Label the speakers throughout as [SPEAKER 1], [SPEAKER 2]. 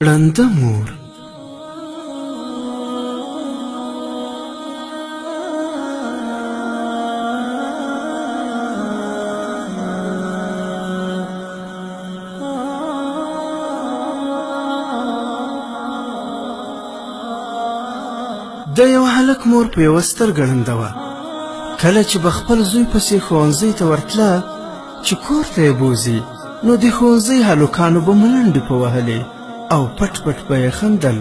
[SPEAKER 1] ړنده مور. د یو هلک مور په یوه سترګه ړنده وه. کله چې به خپل زوی پسې ښوونځي ته ورتله چې کور ته یې بوځي، نو د ښوونځي هلکانو به ملنډې په وهلې او پټ پټ به یې خندل.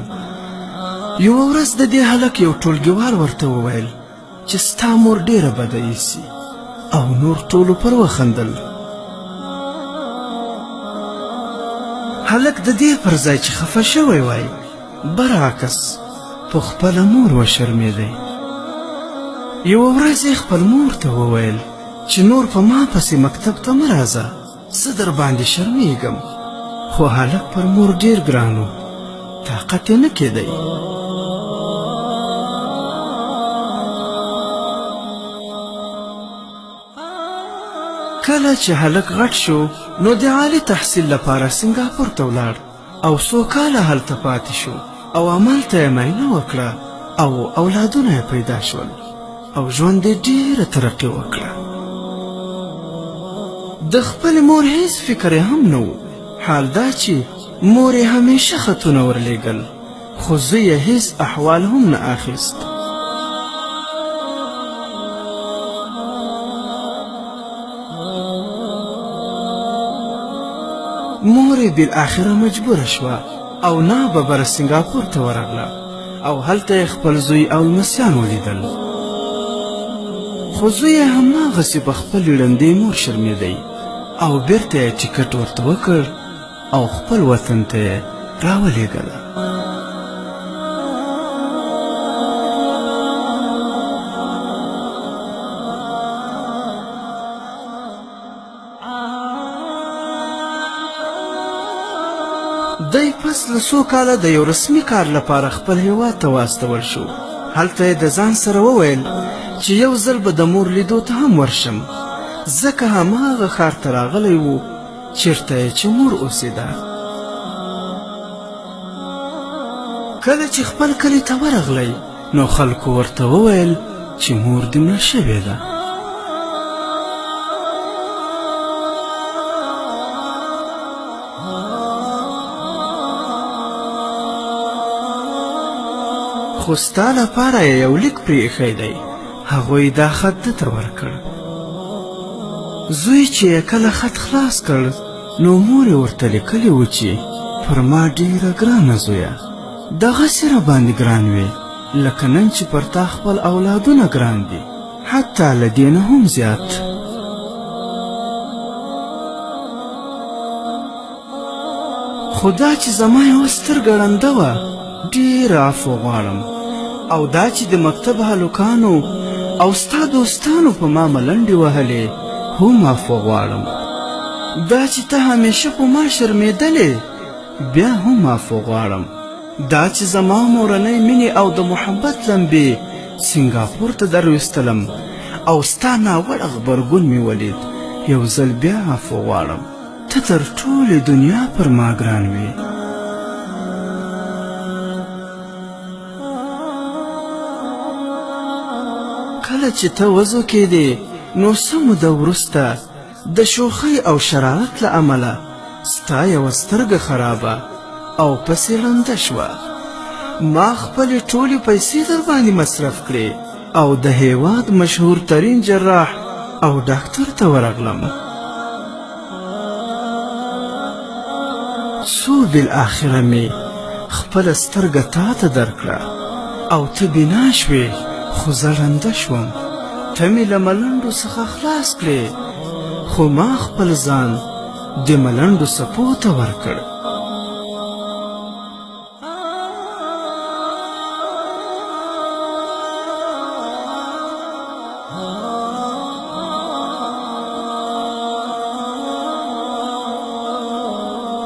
[SPEAKER 1] یوه ورځ د دې هلک یو ټولګیوال ورته وویل چې ستا مور ډېره بده ایسي، او نور ټولو پر وخندل. هلک د دې پر ځای چې خفه شوی وای، برعکس په خپله مور وشرمېدی. یوه ورځ یې خپل مور ته وویل چې نور په ما پسې مکتب ته مه راځه، زه در باندې شرمېږم. خو هلک پر مور ډېر ګران و، طاقت یې نه کېدی. کله چې هلک غټ شو، نو د عالي تحصیل لپاره سنګاپور ته ولاړ او څو کاله هلته پاتې شو، او همالته یې ماینه وکړه او اولادونه یې پیدا شول او ژوند یې ډېره ترقي وکړه. د خپلې مور هیڅ فکر یې هم نه و، حال دا چې مور یې همیشه خطونه ورلېږل، خو زوی یې هیڅ احوال هم نه اخیست. مور یې بالاخره مجبوره شوه او ناببره سنګاپور ته ورغله او هلته یې خپل زوی او لمسیان ولیدل. خو زوی یې هماغسې په خپلې ړندې مور شرمېدی او بیرته یې ټیکټ ورته وکړ او خپل وطن ته یې راولېږله. دی پس له څو کاله د یو رسمي کار لپاره خپل هیواد ته واستول شو. هلته یې د ځان سره وویل چې یو ځل به د مور لیدو ته هم ورشم، ځکه هماغه ښار ته راغلی و چیرته یې چې مور اوسېده. کله چې خپل کلي ته ورغلی، نو خلکو ورته وویل چې مور دې مړه شوې ده. خو ستا لپاره یې یو لیک پرې ایښی دی. هغوی دا خط ده ته ورکړ. زوی چې یې کله خط خلاص کړ، نو مور یې ورته لیکلي و چې پر ما ډېره ګرانه زویه، دغسې راباندې ګران وې لکه نن چې پر تا خپل اولادونه ګران دي، حتی له دې نه هم زیات. خو دا چې زما یوه سترګه ړنده وه، ډېره عفو غواړم، او دا چې د مکتب هلکانو او ستا دوستانو په ما ملنډې وهلې، هم عفو غواړم. دا چې ته همیشه په ما شرمېدلې، بیا هم عفو غواړم. دا چې زما مورنۍ مینې او د محبت لمبې سنګاپور ته دروستلم او ستا ناوړه غبرګون مې ولید، یو ځل بیا عفو غواړم. ته تر ټولې دنیا پر ما ګران وې. کله چې ته وزوکېدې، نو څه موده وروسته د شوخۍ او شرارت له امله ستا یوه سترګه خرابه او پسې ړنده شوه. ما خپلې ټولې پیسې در باندې مصرف کړې او د هیواد مشهور ترین جراح او ډاکتر ته ورغلم، څو بالاخره مې خپله سترګه تا ته درکړه او ته بنا شوې، خو زه ړنده شوم. ته مې له ملنډو څخه خلاص کړې، خو ما خپل ځان د ملنډو څپو ته ورکړ.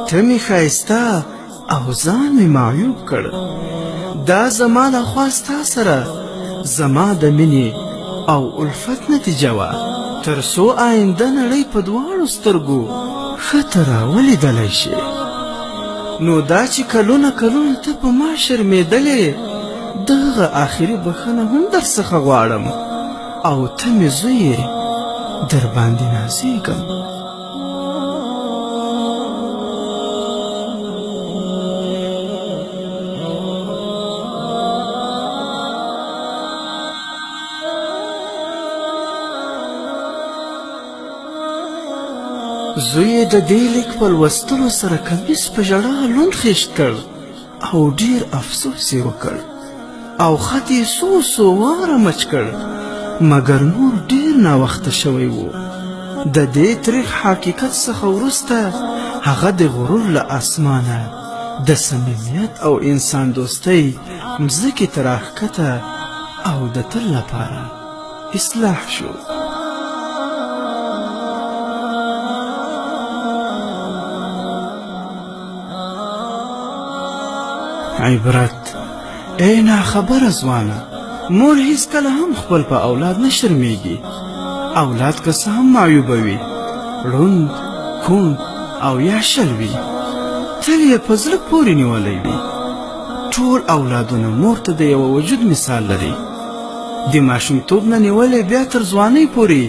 [SPEAKER 1] ته مې ښایسته او ځان مې معیوب کړ. دا زما له خوا ستا سره زما د مینې او الفت نتیجه وه، تر څو آینده نړۍ په دواړو سترګو ښه ته راولیدلی شي. نو دا چې کلونه کلونه ته په ما شرمېدلې، دغه آخري بښنه هم در څخه غواړم او ته مې زوی یې، در باندې نازېږم. زوی یې د دې لیک په لوستلو سره کمیس په ژړا لوند خیشت کړ او ډېر افسوس یې وکړ او خط یې څو څو واره مچ کړ، مګر نور ډېر ناوخته شوی و. د دې تریخ حقیقت څخه وروسته هغه د غرور له اسمانه د صمیمیت او انسان دوستۍ مځکې ته راښکته او د تل لپاره اصلاح شو. عبرت: ای ناخبره ځوانه، مور هیڅکله هم خپل په اولاد نه شرمیږي. اولاد که څه هم معیوبه وي، ړوند، کوڼ او یا شل وي، تل یې په زړه پورې نیولی وي. ټول اولادونه مور ته د یوه وجود مثال لري. د ماشومتوب نه نیولې بیا تر ځوانۍ پورې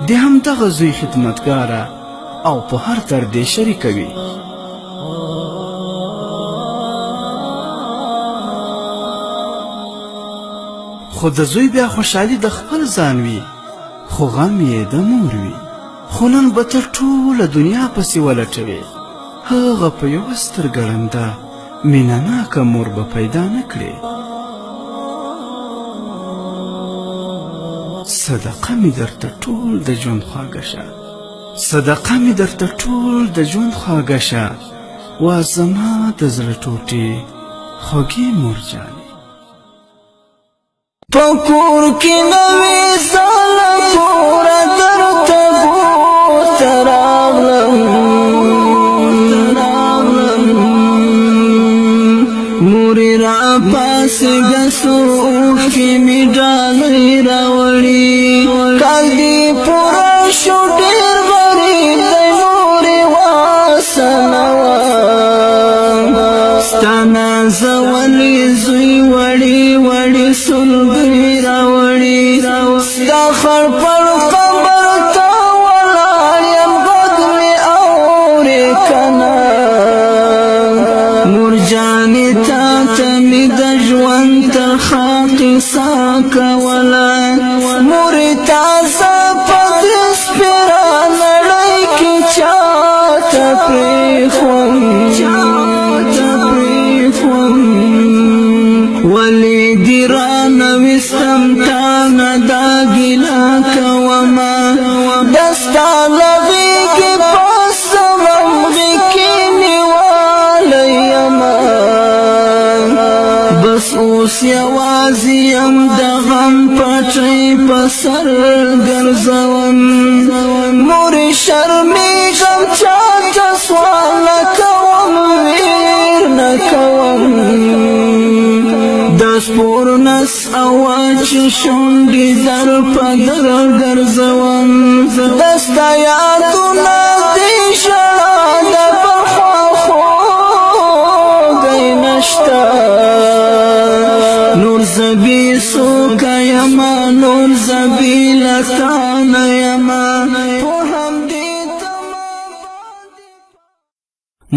[SPEAKER 1] د همدغه زوی خدمتګاره او په هر درد یې شریکه وي. خو د زوی بیا خوشحالي د خپل ځان وي، خو غم یې د مور وي. خو نن به ته ټوله دنیا پسې ولټوې، هغه په یوه سترګه ړنده مینه ناکه مور به پیدا نه کړې. صدقه مې درته ټول د ژوند خواږه شه، صدقه مې درته ټول د ژوند خواږه شه، وا زما د زړه ټوټې خوږې مور جانې.
[SPEAKER 2] په کور کې نوې زاله کوره درته بوته راغلم، مورې راپاڅېږه، څو اوښکې مې ډالۍ راوړي. کال دې پوره شو ډېر غریب دی، مورې واسنوه. ستا نازولي زوی وړي وړي سلګۍ راوړي. ستا خړ پړ قبر ته ولاړ یم، غږ مې اورې که نه؟ مور جانې تا ته مې د ژوند ترخه قصه کوله. مورې تازه په دې سپېره نړۍ کې چاته پرېښوم، چاته پرېښوم؟ ولې دې رانه ویستم، تا نه دا ګیله کومه. د ستا له غېږې پس غم غېږ کې نیولی یمه، بس اوس یوازې یم، د غم پټۍ په سر ګرځوم. مورې شرمېږم، چاته سوال نه کوم، ویر نه کوم. د سپور نس او وچ شونډې در په در ګرځوم. د ستا یادونه دې ژړا د پخوا خوږی نشته. نور زه بې څوکه یمه، نور زه بې له تا نه یمه، په همدې تمه.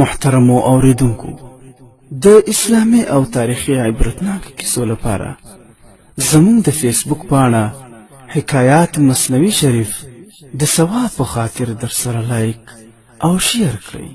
[SPEAKER 1] محترمو اوریدونکو، د اسلامي او تاریخي عبرتناک کیسو لپاره زموږ د فیسبوک پاڼه حکایات مثنوي شریف د ثواب په خاطر در سره لایک او شیر کړئ.